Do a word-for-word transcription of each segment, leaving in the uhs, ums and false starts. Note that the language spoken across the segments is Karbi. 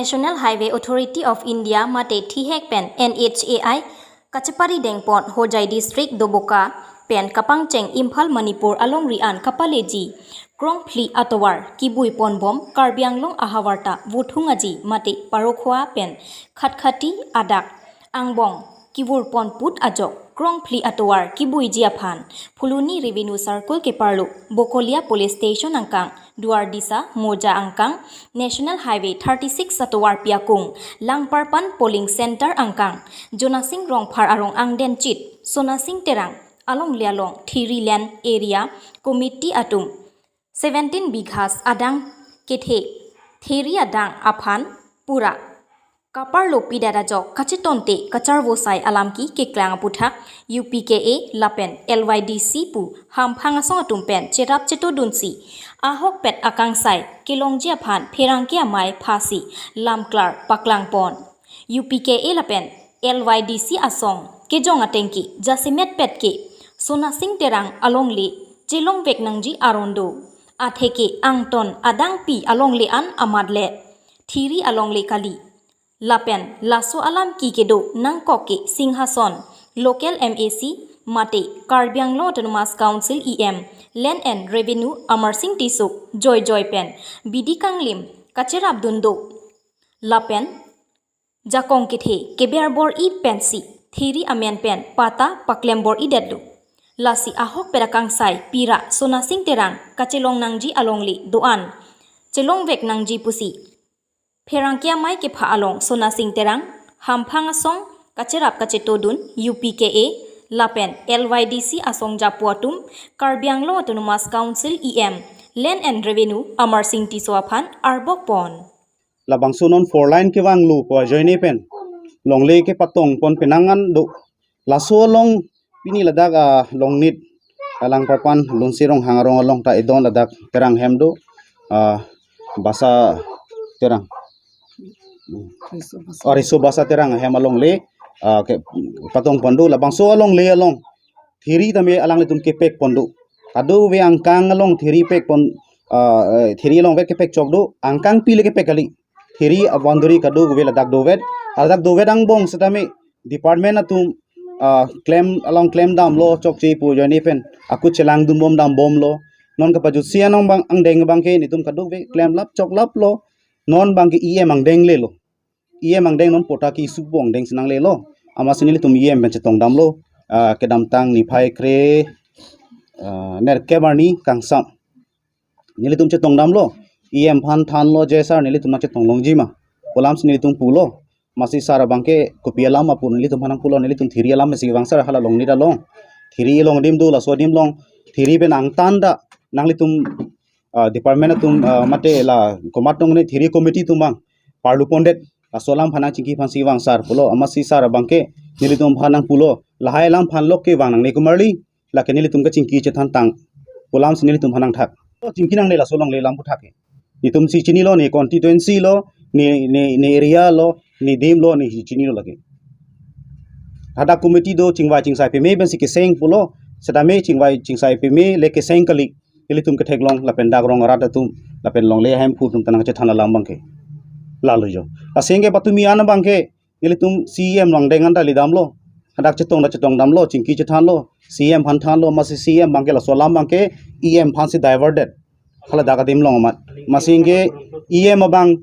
National Highway Authority of India mate thihek pen N H A I kachepari dengpon Hojai District Doboka pen kapangcheng Imphal Manipur alongri an kapaleji krongphli atovar kibui ponbom Karbi Anglong ahavarta Vothung Aji mate Parokhowa pen Khatkhati adak angbong kivur ponput ajok krongphli atovar kibuiji aphan Phuloni Revenue Circle keparlo Bokolia Police Station angkang Duardisa Moja angkang National Highway thirty six atovarpi akung Langparpan Polling Center angkang Jonasing Rongphar arong angden chit Sonasing Terang alongle along Thiri Land Area Committee atum seventeen bighas adang kethe Thiri adang aphan pura kaparlo pidet ajok kachetonte kacharvosai alam ke keklang aputhak U P K A lapen L Y D C pu hamphang asong atum pen cherap chetodunsi ahokpet akangsai kelongji aphan pherangke amei phasi lamklar paklangpon. U P K A lapen L Y D C asong kejong atengke jasemetpet ke Sonasing Terang alongle chelongvek nangji aron do. Atheke angton adangpi alongle an amat le Thiri alongle kali. Lapen laso alam ke kedo nangkok ke Singhason local M A C mate Karbi Anglong Autonomous Council E M Land and Revenue Amarsing Tisso joijoi pen bidi kanglim kacherapdun do. Lapen jakong kethe keber bor-i pensi Thiri amen pen patta paklem bor-i detlo. Lasi ahokpet akangsai pira Sonasing Terang kachelong nangji alongle do-an chelongvek nangji pusi pherangke amei kepha along Sonasing Terang hamphang asong kacherap kachetodun U P K A lapen L Y D C asong japo atum Karbi Anglong Autonomous Council E M Land and Revenue Amarsing Tisso aphan arbokpon. Labangso non four lane kevanglo pu ajoine pen longle kepatongpon penang an do. Laso along pini ladak, ah, Longnit, ah, Langparpan Lunsi Ronghang arong along ta edon ladak Terang hem do, ah, Basa Terang. Hmm. Riso Basa. Oh, Riso Basa Terang hem alongle, ah, kepatongpon do. Labangso alongle along Thiri tame alanglitum kepekpon do. Kadokave angkang along Thiri pekpon, ah, eh, Thiri along vek kepek chok do, angkangpi le kepek kali. Thiri a-boundary kadokave ladak dovet, ladak dovet angbong setame department atum, ah, klem along klem damlo chokche pu ajoine pen akut chelangdunbom dambomlo. Non kapajutsi anong bang angdeng abangke netum kadokave klemlap choklaplo. Non abangke E M angdeng lelo. E M angdeng non patta ke-issue pu angdeng si nanglelo. Amatsi nelitum E M pen chetongdamlo. Ah, kedamtang niphai kre, ah, nerkep arni kangsam nelitum chetongdamlo. E M aphan thanlo je sir, nelitum nangchetonglongji ma pu alamsi nelitum pulo. Amatsi sir abangke kopi alam ma pu nelitum aphan nangpulo, nelitum Thiri alam si vang sir, hala Longnit along Thiri along adim do, laso adim along Thiri pen angtan ta nanglitum, ah, department atum, ah, mate la komat tong ne Thiri committee atum abang parlu pondet, laso alam aphan nangchingki aphansi vang sir pulo. Amatsi sir abangke nelitum aphan nangpulo, lahai alam aphan lok kevang nangne komarli, lake nelitum kachingki chethantang pu alamsi nelitum aphan nangthak. Chingki nangne laso alongle alam aputhak ke. Netumsi chinilo, ne constituency lo, ne, ne, ne area lo, ne adim lo, ne chinilo lake. Hadak committee do chingvai chingsai peme pensi keseng pulo, setame chingvai chingsai peme le keseng kali. Nelitum ketheklong lapen dak rong arat atum lapen longle ahemphu atum ta nangchethan alam abangke. Lalo jo. Asengke patumi an abangke nelitum C E M along angdeng an ta ledamlo. Hadak chetong ta chetongdamlo, chingki chethanlo, C E M aphan thanlo, amatsi C E M abangke laso alam abangke E M aphansi diverted. Hala dak adim along amat. Amatsi anke E M abang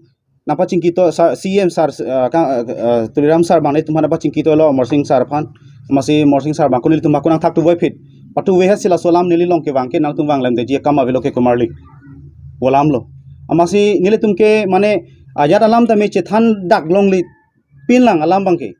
nangpachingkito sir, C E M sir, ah, ka, ah, ah, Tuliram sir abang netum aphan nangpachingkitolo Amarsing sir aphan. Amatsi Amarsing sir abang ko nelitum ako nangthak tuvoiphit. Patuve hetsi laso alam neli along kevang ke nangtum vanglemdeji akam avelo ke komarli pu alam lo. Amatsi nelitum ke mane ajat alam tame chethan dak longle pinlang alam abangke.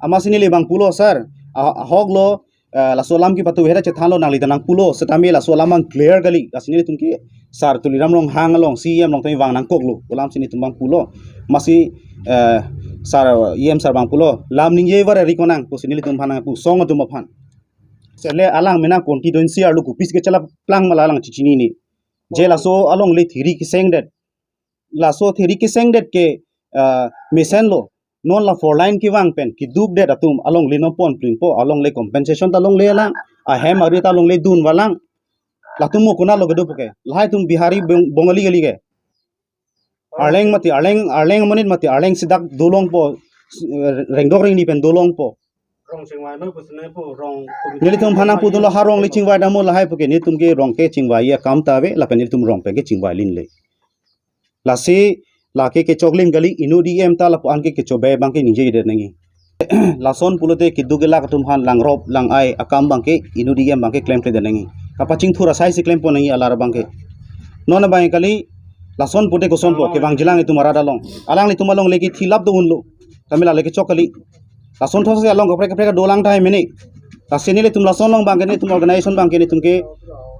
Amatsi neli abang pulo sir, ah, ahok lo, eh, laso alam ke patuve heta chethanlo, nangli ta nangpulo, setame laso alam abang clear kali, lasi nelitum ke sir Tuliram Ronghang along, C E M along tame vang nangkoklo pu alamsi netum abang pulo. Amatsi, eh, sir, E M sir abang pulo, lam ningje var ri konang pusi nelitum aphan nangpu, song atum aphan. Sele alang mena constituency arlo kopisi kechelaplang ma la alang chechinine. Je laso alongle Thiri kesengdet. Laso Thiri kesengdet ke, ah, mesenlo. Non la four lane kevang pen keduk det atum alongle non ponplin po, alongle compensation ta longle alang, ahem ari ta longle dun valang. Latum mo konatlo kedo puke. Lahai atum Bihari Beng-, Bengali kali ke. Arleng mati, arleng, arleng amonit mati, arleng si dak dolongpo, eh, rengdok rengni pen dolongpo. Rong chingvai noi pusi nangpo, rong committee. Nelitum aphan nangpudunlo, ha rong le chingvai dam mo lahai puke, nelitum ke rong ke chingvai akam ta ave, lapen nelitum rong pen ke chingvai alinle. Lasi, lake kechoklim kali, inut E M ta lapu-an ke kechobe abang ke ningjedet nangji. Lason pulote keduk kelak atum aphan langrop lang-ai akam abang ke inut E M abang ke klemkledet nangji. Kapachingthur asai si klempon nangji alar abang ke. Non abang kali, lason pute kosonpo, kevangjilang itum arat along. Alanglitum alongle kethi lap do-unlo. Tame lale kechok kali. Lason thotsi along kaprek kaprek dolang tahai mene. Lasi nelitum lason along abang ke nelitum organization abang ke nelitum ke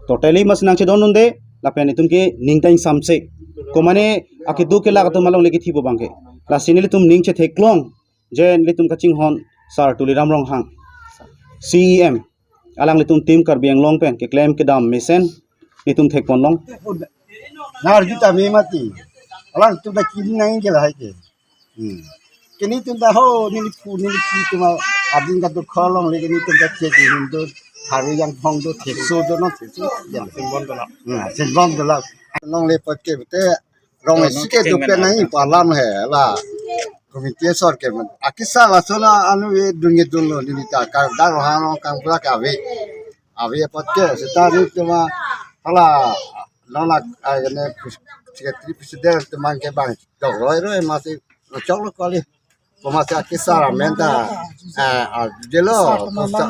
totally mas nangchedon unde, lapen nelitum ke ning ta ingsamse. Komane akeduk kelak atum alongle kethipo abang ke. Lasi nelitum ning chetheklong, je nelitum kachinghon Sar Tuliram Ronghang, C E M. Alanglitum Team Karbi Anglong pen keklem kedam mesen nelitum thekponlong. Nangarju tame mati. Alangtum ta kini nangji lahai ke. Hmm. Ke nelitum ta ho, neli phu, neli phi atum adin kadokave alongle ke nelitum ta thek nelitum do, thari jangphong do, thekso do, non thekso. Ya. Singbom dolang. Hmm, singbom dolang. Alongle apot ke pute rong isi kedo pen nangji pu alam he la. Committee asor ke man. Akesar laso la anu ve dun-e dunlo, neli ta kardar hang kangpura ke ave. Ave apot ke seta nelitum hala nolak ai ne secretary president atum abang ke bang dok roi roi masi choklo kali. Komasi akesar amen ta, eh, ah, delo,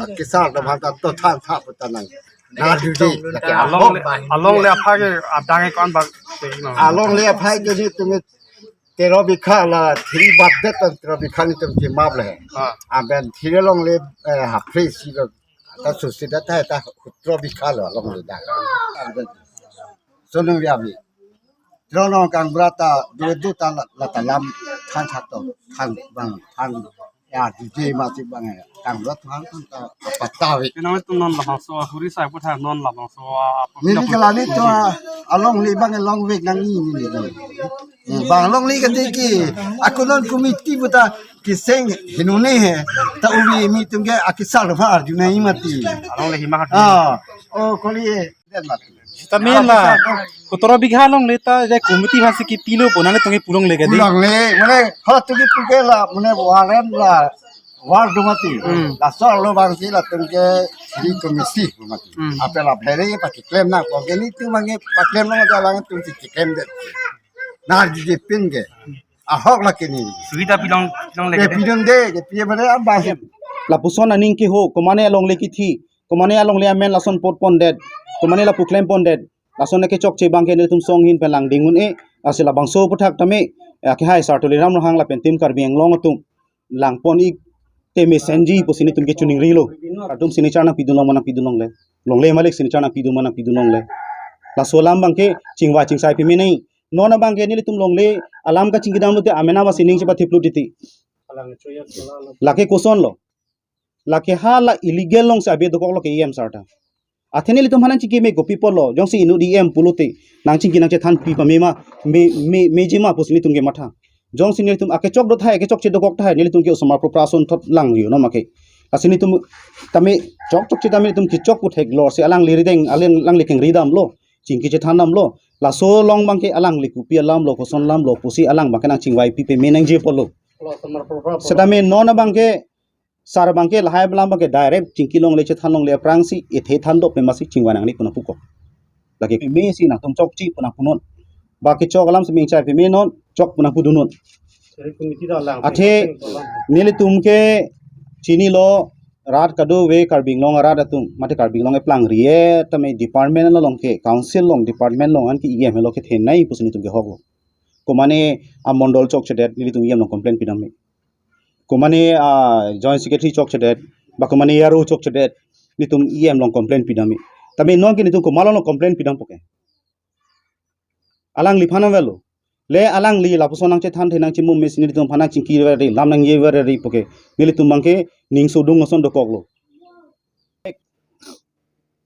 akesar atum aphan ta to than tha puta nang. Nangarju dei, lake alongle, alongle aphan ke adang ke ko-an bang, no? Alongle aphan ke nelitum tero bikha la, three bat det tan tero bikha nelitum chimap le. Ah. Aben three alongle, eh, hapre si lo. Ta susi da ta, ta tero bikha lo alongle dak. Sonung ya bi. Tero nong kangpura ta dua dua ta la, la ta lam than tha to, than bang, than ya didi mati bang ya. Kangpura than than ta apa ta ave. Kenang itu non labangso, huri sai putha non labangso, apa neli kita kelani to, alongle abang along vek nangji neli. Hmm, bang alongle kati ke, ako non committee puta kiseng hinune he. Ta ubi mi tum ke akesar aphan arju nangji mati. Alongle hima hat. Ah, oh, kali. Seta men la, kotoro bikha alongle ta, je committee aphan si kipilo pu nangtum ke pulongle kadi. Pulongle, mane, hala tum ke pu ke la, mane, warren la, war do mati. Hmm. Laso arlo abang si latum ke, sri committee do mati. Hmm. Apela bhere pakiklem nangpo, ke nelitum abang ke paklem nang, jalan tum si kiklem det. Nangarju dei pin ke. Ahok lake neli. Suhita pilong, pilongle ke dei. Pilong dei, ke pi mane abang. Lapuson aning keho, komane alongle kethi. Komane alongle amen lason potpondet, komane lapu klempondet, lason akechokche abang ke nelitum song ahin pen langding un-e, lasi labangso aphuthak tame, eh, akehai Sar Tuliram Ronghang lapen Team Karbi Anglong atum langpon-ik te mesenji pusi nelitum ke chiningrilo. Atum signature nangpidunlong ma nangpidunlongle. Longle malik signature nangpidun ma nangpidunlongle. Laso alam abang ke chingvai chingsai peme nangji. Non abang ke nelitum longle alam kachingkidam lote amen abang si ning chepathiplo titi. Lake kosonlo. Lake hala illegal along si abe dokoklo ke E M sir ta. Athe nelitum aphan nangchingki me kopi apotlo, jongsi inut E M pulote, nangchingki nangchethanpi pame ma, me, me, meji ma pusi nelitum ke matha. Jongsi nelitum akechok do tahai, akechokche dokok tahai, nelitum ke osomar proprason thot lang yo no make. Lasi nelitum tame chokchokche tame nelitum kechok pu theklor si alangli rideng, alang, alangli kengri damlo, chingki chethan damlo. Laso along abang ke alangli kopi alamlo, koson alamlo, pusi alang abang ke nangchingvaipi peme nangji apotlo. Setame non abang ke sir abang ke lahai alam abang ke direct chingki longle chethan longle aphrangsi ethe than dopme masi chingvai nangne pu nangpukok. Lake peme si nangtum chokche pu nangpunon. Ba kechok alam si mengchai peme non, chok pu nangpudunon. Athe nelitum ke chinilo rat kadokave Karbi Anglong arat atum, mate Karbi Anglong eplang ri-et tame department along ke, council along, department along anke E M helo kethenei pusi nelitum kehoklo. Komane amondol chokchedet nelitum E M along complain pidam me. Komane, ah, joint secretary chokchedet, ba komane A R O chokchedet, nelitum E M along complain pidam me. Tame non ke nelitum komat along complain pidampo ke. Alangliphan avelo. Le alangli lapuson nangchethan the nangchimum me si nelitum aphan nangchingki veri, lam nangje veri pu ke. Nelitum abang ke ning sodung ason dokoklo.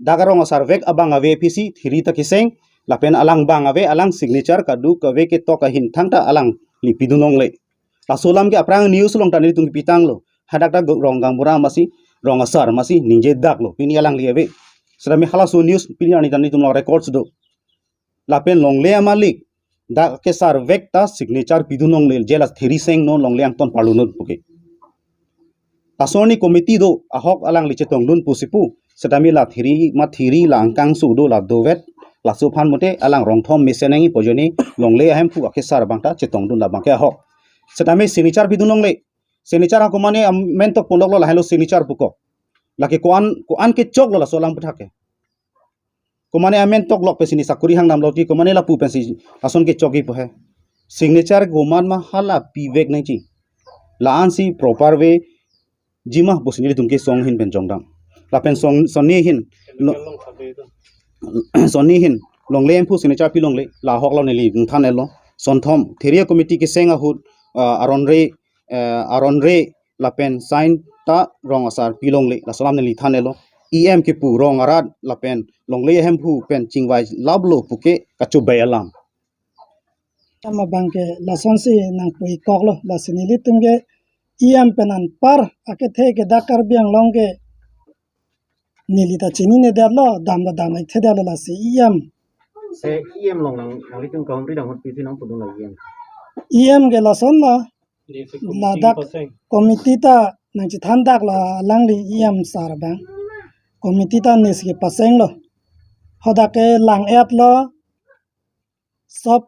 Dak arong asar vek abang ave pusi thiri ta keseng, lapen alang abang ave, alang signature kadokave ketok ahin thangta alangli pidun longle. Laso alam ke aphrang news along ta nelitum kepitanglo. Hadak ta rong gaonbura masi, rong asar masi, ningje daklo. Pini alangli ave. Setame halaso news pini arni ta nelitum along records do. Lapen longle amalik. dak kesar vek ta signature pidun longle, je la thiri seng non longle angton parlunut puke. Lason arni committee do, ahok alangli chetongdun pusi pu. Setame la thiri ma thiri la angkang su do la dovet. Laso aphan mote alang rongthom mesen nangji pu ajoine longle ahemphu akesar abang ta chetongdun labang ke ahok. Setame signature pidun longle. Signature ako mane amen tok ponlok lo, lahelo signature puko. Lake ko-an, ko-an kechok lo laso alam puthak ke. Ko mane amen tok lok pensi ne sakuri hang damlo ti, ko mane lapu pensi lason kechokji pu he. Signature komat ma hala pivek nangji. La-ansi proper way jima pusi nelitum kesong ahin pen jongdam. Lapen song, sonni ahin lo-, sonni ahin longle hemphu signature pilongle, la ahok lo neli ingthan-et lo. Sonthom thiri committee keseng ahut, ah, aron re, eh, aron re lapen sign ta rong asar pilongle, laso alam neli than-et lo. E M kepu rong arat lapen longle hemphu pen chingvai laplo puke kachobai alam. Tama abang ke lasonsi nangpui kok lo, lasi nelitum ke E M pen anpar akethe ke dak Karbi Anglong ke neli ta chinine det lo, dam ta dam ik the det lo, lasi E M. Se E M along nang, nanglitum kahumri dang hot pisi nang pudun lo E M. E M ke lason lo, ladak committee ta nangchethan dak lo alangli E M sar abang. Committee ta nesi kepaseng lo. Hadak ke lang-et lo, sop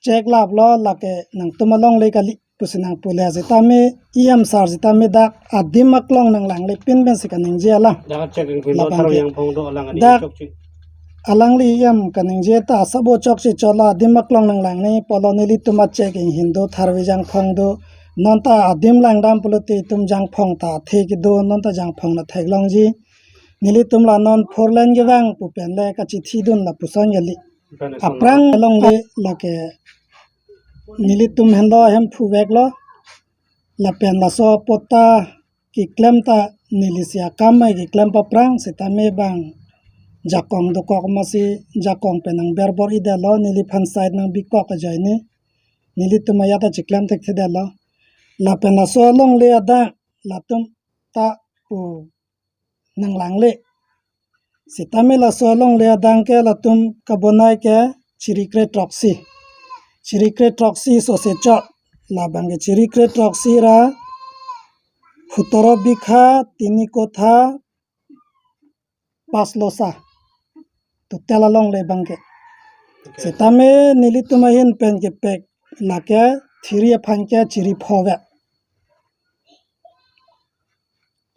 check lap lo, lake nangtum alongle kali pusi nangpu le, sitame E M sar sitame dak adim aklong nanglangle pin pensi kaningje alam. Dak check inghin do, labang thar ke jangphong do, alang adim dak chokche. Alangli E M kaningje ta sabo chokche chot lo, adim aklong nanglangle pulo, nelitum a check inghin do, tharve jangphong do. Non ta adim langdam pulote itum jangphong ta athe kedo, non ta jangphong ta theklongji. Nelitum la non four lane kevang pu pen le kachithidun lapuson kali. Aphrang alongle lake nelitum henlo hemphu vek lo. Lapen laso patta keklem ta nelisi akam ai keklem paphrang, sitame bang jakong dokok masi jakong pen nangberbor-i det lo, neliphan side nangbikok ajoine nelitum ajat ta cheklem thekthe det lo. Lapen laso alongle adang latum ta pu nanglangle. Sitame laso alongle adang ke latum kabonai ke chiri kre throksi. Chiri kre throksi sose chot. Labang ke chiri kre throksi ra sotoro bigha, tini kotha, pas losa. Total alongle abang ke. Okay. Sitame nelitum ahin pen kepek lake thiri aphan ke chiri pho vet.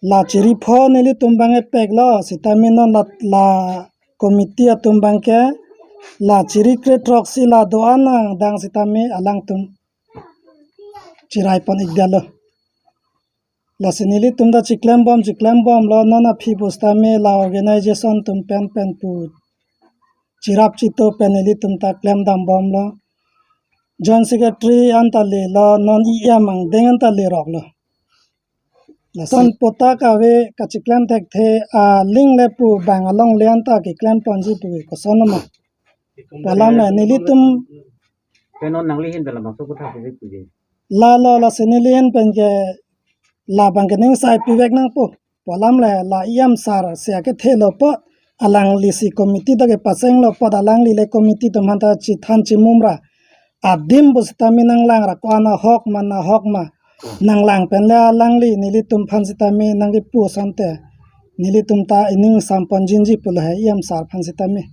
La chiri pho nelitum abang kepek lo, sitame non la, la committee atum abang ke la chiri kre throksi la do-an nangdang sitame alangtum chirai pon ik det lo. Lasi nelitum ta cheklem bom, cheklem bom lo, non aphi pusitame la organization atum pen pen pu chirap chito pen nelitum ta klem dam bom lo. Joint Secretary anta le lo, non E M angdeng anta le rok lo. Lason patta kave kacheklem thekthe, a link le pu bang alongle anta keklem ponji pu koson ma. Pu alam le nelitum Pen non nangli ahin pen labangso kotha pu puji. La lo, lasi neli ahin pen ke labang ke ning sai pivek nangpo. Pu alam le la E M sar si akethe lo po, alangli si committee ta kepaseng lo po, alangli le committee atum aphan ta chethan chimum ra. Adim pusitame nanglang ra ko-an ahok ma, nahok ma. Nanglang pen le alangli nelitum aphan sitame nangkipu asonte nelitum ta ining sampon jinji pulo he E M sar aphan sitame.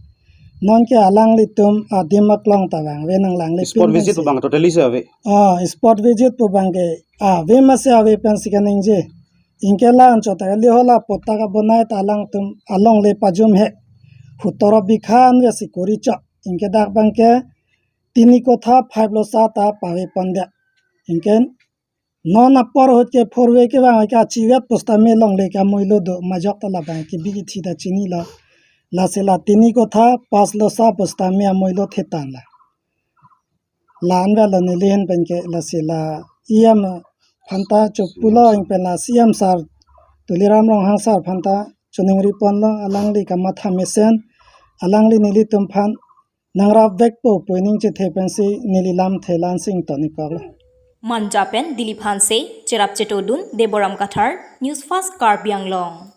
Non ke alanglitum adim aklong ta vangve, nanglangle pin pensi. Spot visit pu bang totally si ave. Oh, spot visit pu bang ke ave masi ave pensi kaningje. Anke la anchot ta kali, ho la patta kabonai ta alangtum alongle pajum he. Sotoro bigha anve si kori chot. Anke dak bang ke tini kotha five losa ta pave pon det. Anke non apor ahut ke four way kevang ke achivet pusitame longle ke amoilo do, majok ta labang ke bigi thi ta chinilo. Lasi la tini kotha pas losa pusitame amoilo thetan la. La anvet lo neli ahin pen ke, lasi la E M aphan ta chopulo, ing pen la C M sar Tuliram Ronghang sar aphan ta choningri ponlo, alangli kamatha mesen, alangli nelitum aphan nangrap vekpo pu ining chethe pensi neli lamthe la-ansi ington ik kok lo. Manja pen Dilip Hanse, cherap chetodun Deboram Kathar, News Fast Karbi Anglong.